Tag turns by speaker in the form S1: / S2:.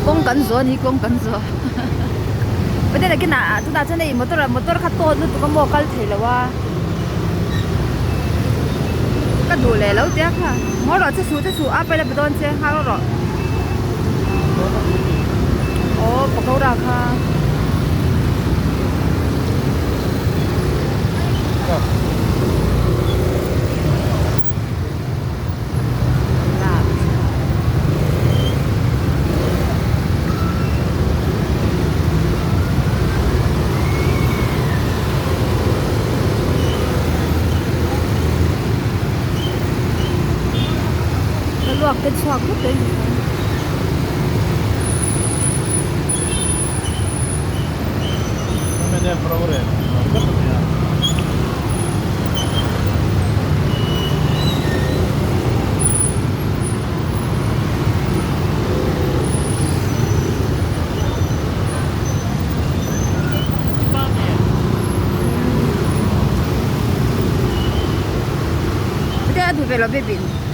S1: Kawng kan zawh a ni kawng kan zawh Pathian nakinah chutah chuan hei motor ah motor kha tawt lutuk a maw kal thei lo a ka duh leh lo tia kha ngaw rawh che suh che suh a paila pe dawn che nghak rawh aw pakora kha. Ka luak te chhuak vek a ni. Te a duh ve lo baby.